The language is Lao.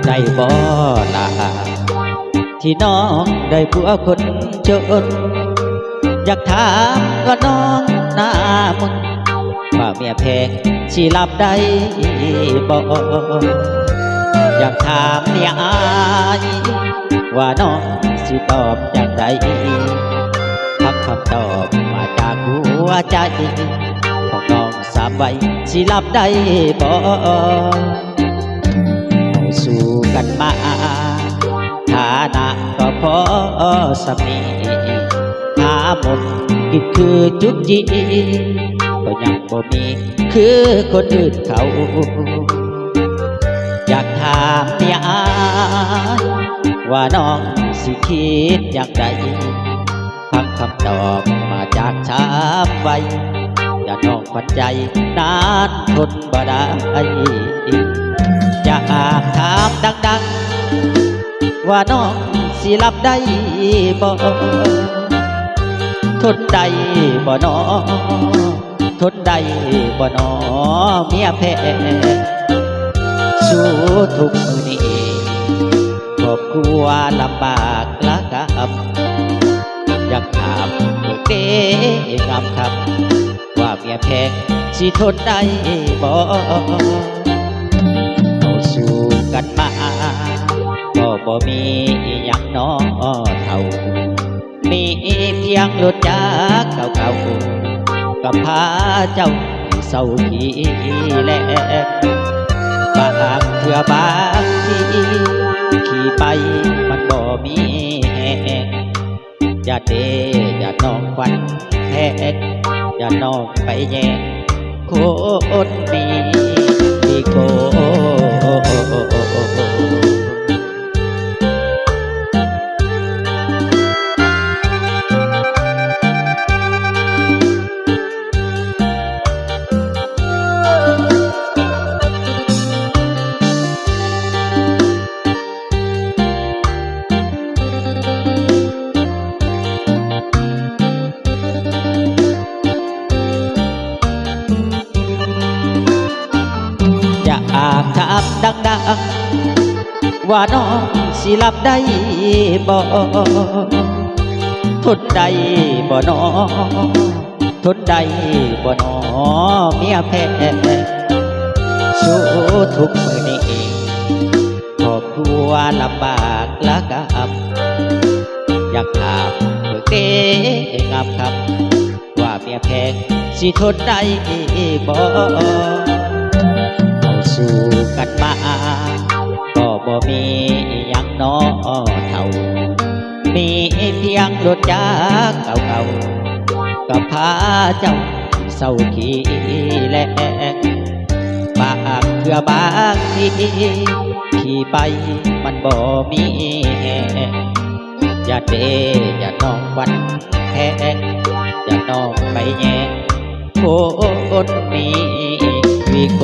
ໄດ້ບໍ່ລະ ທີ່ນ້ອງໄດ້ຜົວຄົນຈົນ? ຢາກຖາມວ່ານ້ອງໜ້າມົນ ວ່າເມຍແພງຊິຮັບໄດ້ບໍ່? ຢາກຖາມເມຍອ້າຍ ວ່ານ້ອງຊິຕອບຈັ່ງໃດ? ຟັງຄຳຕອບມາຈາກຫົວໃຈຂອງນ້ອງສາມໄວ ຊິຮັບໄດ້ບໍ່? ເຮົາສູ້ກັນມາ ຖານະກໍພໍສ່ຳນີ້ ຫາໝົດກິດຄືຈຸກຈິກ ກໍຍັງບໍ່ມີຄືຄົນອື່ນເຂົາ. ຢາກຖາມເມຍອ້າຍ ວ່ານ້ອງຊິຄິດຢ່າງໃດ? ຟັງຄຳຕອບມາຈາກສາມໄວ ຢ່ານ້ອງຂວັນໃຈນານທົນບໍ່ໄດ້. ຢາກຖາມດັງໆ ວ່ານ້ອງຊິຮັບໄດ້ບໍ່? ທົນໄດ້ບໍ່ນໍ? ທົນໄດ້ບໍ່ນໍເມຍແພງ? ສູ້ທຸກມື້ນີ້ ຄອບຄົວລຳບາກລະກຳ ຢາກຖາມເບິ່ງເດ້ງາມຄຳ ວ່າເມຍແພງຊິທົນໄດ້ບໍ່? ເຮົາສູ້ກັນມາ ກໍບໍ່ມີອີ່ຫຍັງນໍເຖົ້າ ມີພຽງລົດຈັກເກົ່າໆ ກໍພາເຈົ້າເຊົາຂີ່ແລ່ນ. ບາງເທື່ອບາງທີ ຂີ່ໄປມັນບໍ່ມີແຮງ ຢ່າເດ້ ຢ່ານ້ອງຂວັນແພງ ຢ່ານ້ອງໄປແຍ່ງຄົນມີດີກວ່າ. ຢາກຖາມດັງໆ ວ່ານ້ອງຊິຮັບໄດ້ບໍ່? ທົນໄດ້ບໍ່ນໍ? ທົນໄດ້ບໍ່ນໍເມຍແພງ? ສູ້ທຸກມື້ນີ້ ຄອບຄົວລຳບາກລະກຳ ຢາກຖາມເບິ່ງເດ້ງາມຄຳ ວ່າເມຍແພງຊິທົນໄດ້ບໍ່? ເຮົາສູ້ກັນມາ ກໍບໍ່ມີອີ່ຫຍັງນໍເຖົ້າ ມີພຽງລົດຈັກເກົ່າໆ ກໍພາເຈົ້າເຊົາຂີ່ແລ່ນ. ບາງເທື່ອບາງທີ ຂີ່ໄປມັນບໍ່ມີແຮງ ຢ່າເດ້ ຢ່ານ້ອງຂວັນແພງ ຢ່ານ້ອງໄປແຍ່ງຄົນມີວິໂກ.